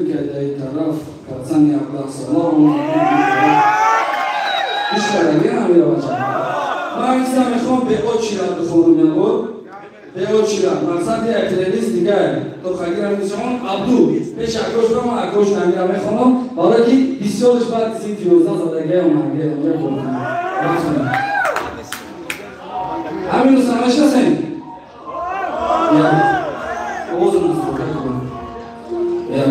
мекарда ин тараф, пацани 17 сола ишкадаги намира бача. Ман чиза мехоҳам беочират бихонам, ябор беочират. Мақсади як плейлист дигар тоқагирам мисомон Абду пеш акош ро ман акош намира мехонам, барое ки бисёрш баъд синфи 11 задагиам омаге. Ҳамин рӯз мешинасем? Овозам як.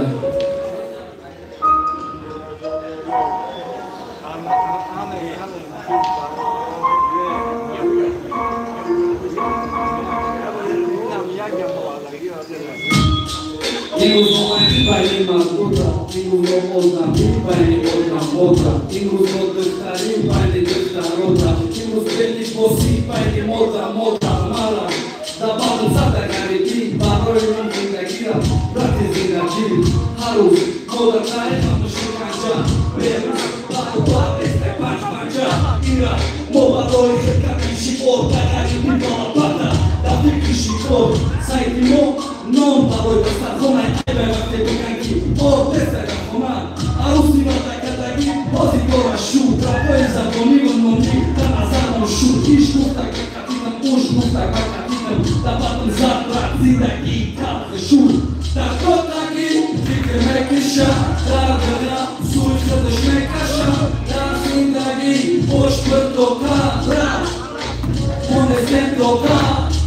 Имрӯз омадӣ байни мардута, имрӯз одамӣ байни одамота, имрӯз духтарӣ байни духтарота, имрӯз белибосӣ байни мода мода. Мара дабадм зада гарибӣ барои он зиндагира, брати зиндагӣ ҳар рӯз мода таърихам шиканҷа берӯз баробар нестай панҷ панҷа. Ира мо барои хиркати шиор да ғарибӣ балапата дар фикри шикор сайти мо нон барои дастархонаи айбай. Вақте биган ки ор нестай дар хона, арӯси ваъдакардагӣ ҳозир дора шуд, рабои забониву нонӣ дар назармон шуд. Иш гуфта катидам, уш гуфта катидам, дар батн зад брат, зиндагӣ талхи шуд. Дар котагӣ фикр мекиша, дар дила сӯи худаш мекаша, дар зиндагӣ бош пиртоқа, брат, мо нестем тоқа.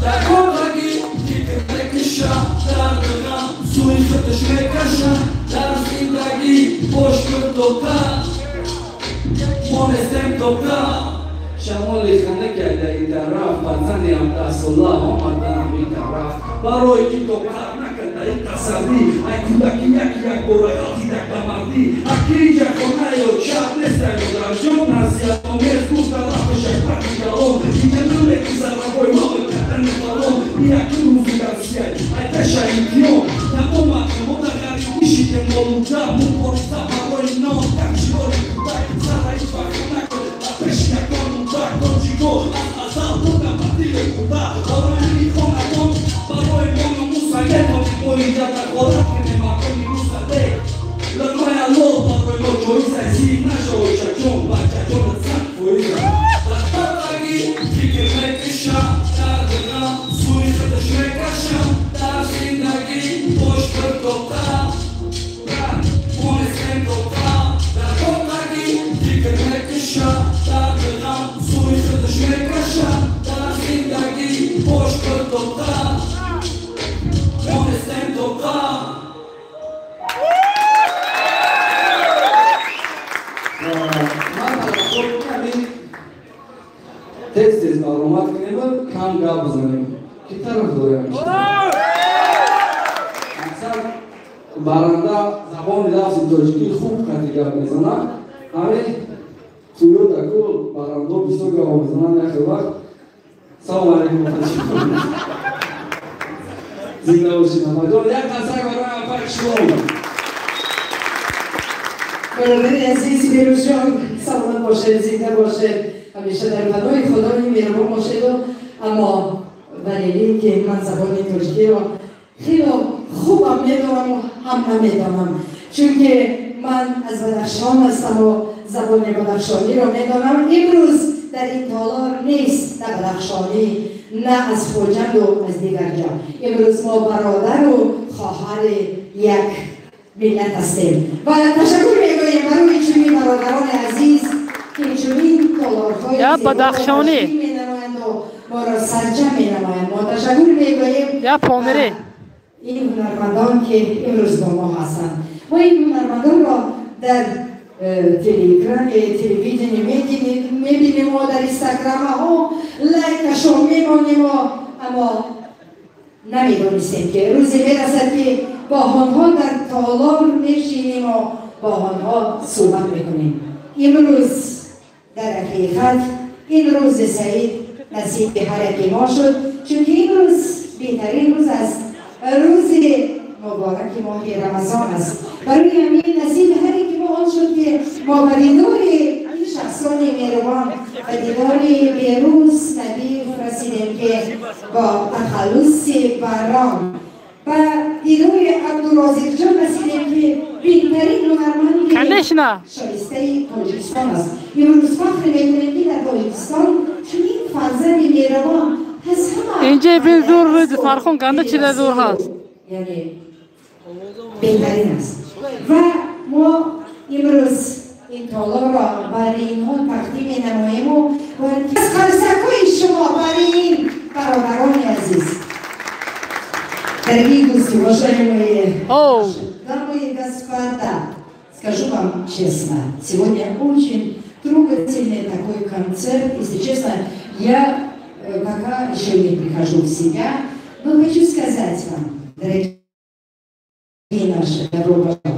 Дар котагӣ фикр мекиша, дар дила сӯи худаш мекаша, дар зиндагӣ бош пиртоқа, мо нестем тоқа. Шамоли ханда карда ин тараф, пацани 17 сола омадаам ин тараф барои ки тоқат накарда ин тасаллӣ. Ай кӯдаки яки якбора ғалтидак ба мардӣ, акиҷа хонаё чап нестай модарҷон. Насиҳатомез гуфта лафшак баки калон, дига намегузарабой мавы кардани балон. Яки рӯзи дарсияй ай пеша имтиҳон наомад, мо дар ғарибӣ шидем олуда, мубориза барои нон як шиори кӯдак. Сара ҳеҷ вақт накун ба пеши ягон мудак, тоҷико аз азал будам ба дили худа. Оромии хонадон барои мо номуса, метавонем мо инҷа дахолат кунем мардуми русадек. Луқмаи ҳалол барои мо ҷоиза, зир нашав очаҷон, бачаҷонат 100%. Дар бадагӣ фикр мекиша, дар дила сӯи худаш мекаша, дар зиндагӣ бош пиртоқа, мо нестем тоқа. Дар котагӣ фикр мекиша, дар дила сӯи худаш мекаша, дар зиндагӣ бош пиртоқа, мо нестем тоқа. Ман тарафдор ҳамин тез тез баромад кунем, кам гап бизанем. Ки тараф дорем? Аксар баранда забони лафзи тоҷикӣ хуб қати гап мезанад. Ҳамин туёдаку барандо бисёр гап мезананд яхел вақт. Салому алайкум, зинда бошед ҳамаҷон. Як қасак барои апак шумо. Бародари азиз Берӯзҷон, саломат бошед, зинда бошед, ҳамеша дар паноҳи Худои меҳрубон бошеду. Аммо вале ки ман забони тоҷикиро хело хубам медонаму ҳам намедонам, чунки ман аз Бадахшон ҳастаму забони бадахшониро медонам. Имрӯз дар ин толор нест на бадахшонӣ, на аз Хоҷанду аз дигар ҷо. Имрӯз мо бародару хоҳари як миллат ҳастем ва ташаккур мегӯем барои чунин бародарони азиз, ки чунин толорҳои Я бадахшонӣ. менамоянду моро сарҷам менамоянд. Мо ташаккур мегӯем Я помирӣ. ин ҳунармандон, ки имрӯз бо мо ҳастанд. Мо ин ҳунармандонро дар телеэкрани телевидение мебинем, дар инстаграмаҳо лайкашон мемонем, аммо намедонистем, ки рӯзе мерасад, ки бо онҳо дар толор мешинему бо онҳо суҳбат мекунем. Имрӯз дар ҳақиқат ин рӯзи саид насиби ҳар яки мо шуд, чунки имрӯз беҳтарин рӯз аст, рӯзи мубораки моҳи Рамазон аст. Барои ҳамин насиби ҳар яки мо он шуд, ки мо ба дидори ин шахсони меҳрубон, ба дидори Берӯз Набиев расидем, ки бо тахаллуси Барон, ба дидори Абдурозиқҷон расидем, ки Мешина. Шоистаи Тоҷикистон аст. Имрӯз фахр мекунем, ки дар Тоҷикистон чунин фарзанди меҳрабон аз ҳама Инҷа бин, зур фархон ганда чида зур ҳаст. Яъне беҳтарин аст ва мо имрӯз ин толорро барои инҳо тақдим менамоему аз қарсакҳои шумо барои ин бародарони азиз. Дорогие гости, уважаемые дамы и господа, скажу вам честно, сегодня очень трогательный такой концерт. Если честно, я пока еще не прихожу в себя, но хочу сказать вам, дорогие наши, добро пожаловать.